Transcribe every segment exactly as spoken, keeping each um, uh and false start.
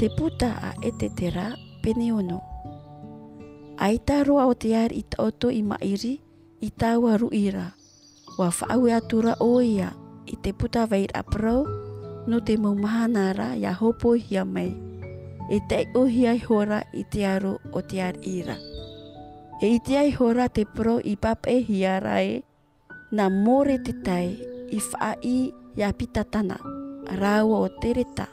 Te puta a Esetera, pene ono. ʻAita roa ʻo te ariʻi Taʻoto i maʻiri i taua ruʻi ra. ʻUa faʻaue atura ʻoia i te puta vairaʻa parau nō te mau mahana ra ʻia hōpoihia mai, e taiʻohia ihora i te aro o te ariʻi ra. E ʻitea ihora te parau i papaʻihia ra ē, nā Moredekai i faʻaʻī ia Bigatana rāua ʻo Teresa,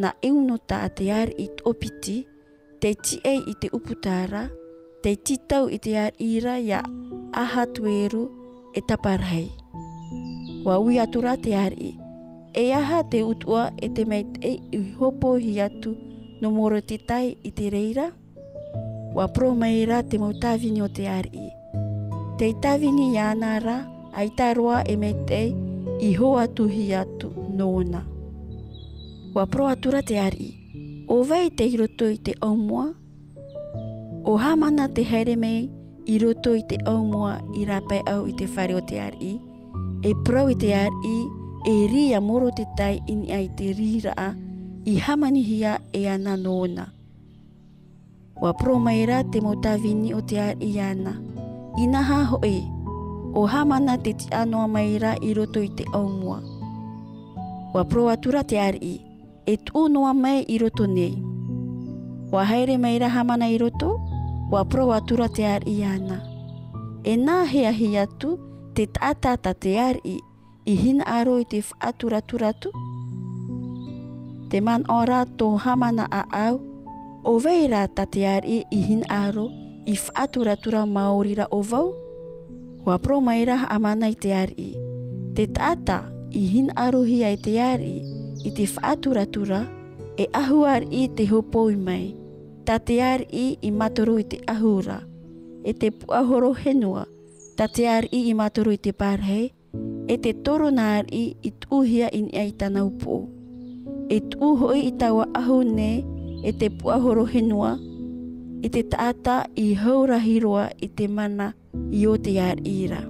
nā ʻeunuta a te ariʻi toʻopiti, tei tiʻai i te ʻūputa ra, tei tītau i te ariʻi ra ia Ahasuero e taparahi. ʻUa ui atura te ariʻi, e aha te utuʻa e te maitaʻi i hōpoihi atu nō Moredekai i te reira? ʻUa parau maira te mau tāvini o te ariʻi, tei tāvini iāna ra, ʻaita roa e maitaʻi i hō atu hia atu nōna. ʻUa parau atura te ariʻi, ʻo vai tei roto i te ʻaumoa? ʻO Hamana tei haere mai i roto i te ʻaumoa i rāpae au i te fare o te ariʻi, e parau i te ariʻi, e rī ia Moredekai i niʻa i te riʻiraʻa i hāmanihia e ana nōna. ʻUa parau maira te mau tāvini o te ariʻi iāna, inaha hoʻi, ʻo Hamana tei tiʻa noa maira i roto i te ʻaumoa. ʻUa parau atura te ariʻi, e tuʻu noa mai i roto nei. ʻUa haere maira Hamana i roto, ʻua parau atura te ariʻi iāna, e nāhea hia atu te taʻata tā te ariʻi i hinaʻaro i te faʻaturatura atu? Tē manaʻo ra tō Hamana ʻāʻau, ʻo vai rā tā te ariʻi i hinaʻaro i faʻaturatura maori ra ʻo vau? ʻUa parau maira Hamana i te ariʻi, te taʻata i hinaʻarohia e te ariʻi i te faʻaturatura, e ʻahu ariʻi tei hōpoi mai, tā te ariʻi i mātaro i te ʻahu ra, e te puaʻahoro fenua, tā te ariʻi i mātaro i te parahi, e te toru nā ariʻi i tuʻuhia i niʻa i tāna upoʻo. E tuʻu hoʻi i taua ʻahu nei e te puaʻahoro fenua, i te taʻata i hau rahi roa i te mana i ō te ariʻi ra.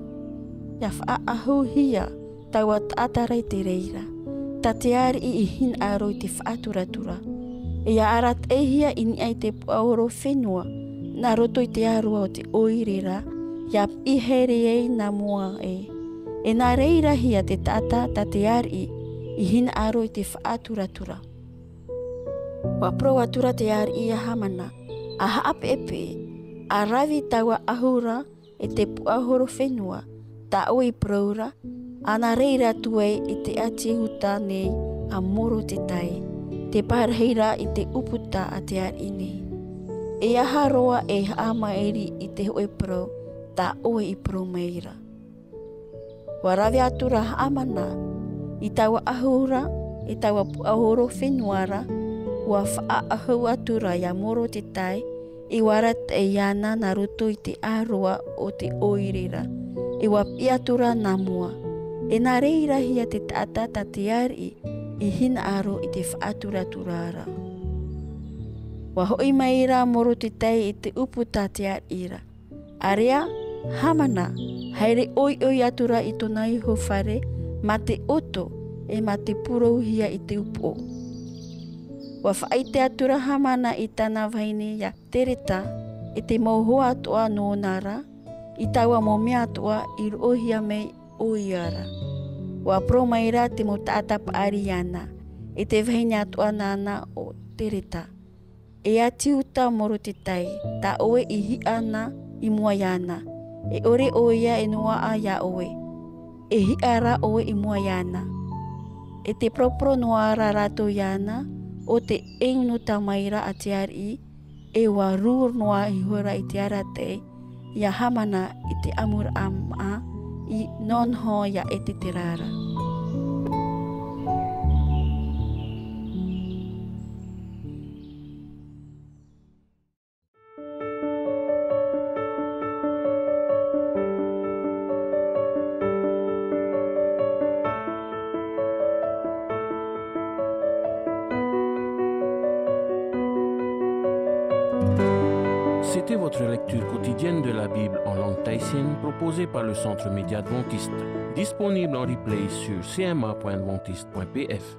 ʻIa faʻaʻahuhia taua taʻata ra i te reira, tā te ariʻi i hinaʻaro i te faʻaturatura. E ʻia arataʻihia i niʻa i te puaʻahoro fenua, nā roto i te ʻāroʻa o te ʻoire ra, ʻia piʻi haere ai nā mua ē. E nā reira hia te taʻata tā te ariʻi i hinaʻaro i te faʻaturatura. ʻUa parau atura te ariʻi ia Hamana, ʻa haʻapeʻepeʻe, ʻa ravi taua ʻahu ra, e te puaʻahoro fenua, tā ʻoe i parau ra, ʻa nā reira atu ai i te ʻāti Iuda nei a Moredekai, tē parahi ra i te ʻūputa a te ariʻi nei. E aha roa e haʻamairi i te hōʻē parau, tā ʻoe i parau maira. ʻUa rave atura Hamana, i taua ʻahu ra, e taua puaʻahoro fenua ra, ʻua faʻaʻahu atura ia Moredekai, e ʻua arataʻi iāna nā roto i te ʻāroʻa o te ʻoire ra, e ʻua piʻi atura nā mua. E nā reira hia te taʻata tā te ariʻi i hinaʻaro i te faʻaturatura ra. ʻUa hoʻi maira Moredekai i te ʻūputa a te ariʻi ra. ʻĀrea, Hamana, haere ʻoiʻoi atura i tōna iho fare, mā te ʻoto, e mā te pūrouhia i te upoʻo. ʻUa faʻaʻite atura Hamana i tāna vahine ia Teresa, e te mau hoa atoʻa nōna ra, i taua mau mea atoʻa i roʻohia mai ʻoia ra. ʻUa parau maira te mau taʻata paʻari iāna, e te vahine atoʻa nāna ʻo Teresa. E ʻāti Iuda Moredekai, tā ʻoe i hiʻa na i mua iāna, e ʻore ʻoia e noaʻa ia ʻoe, e hiʻa rā ʻoe i mua iāna. E tē paraparau noa ra rātou iāna, ʻo te ʻeunuta maira a te ariʻi, e ʻua rū noa ihora i te arataʻi, ia Hamana i te ʻamuraʻa māʻa, i nonoho ia Esetera ra. C'était votre lecture quotidienne de la Bible en langue tahitienne proposée par le Centre Média Adventiste, disponible en replay sur C M A point adventiste point P F.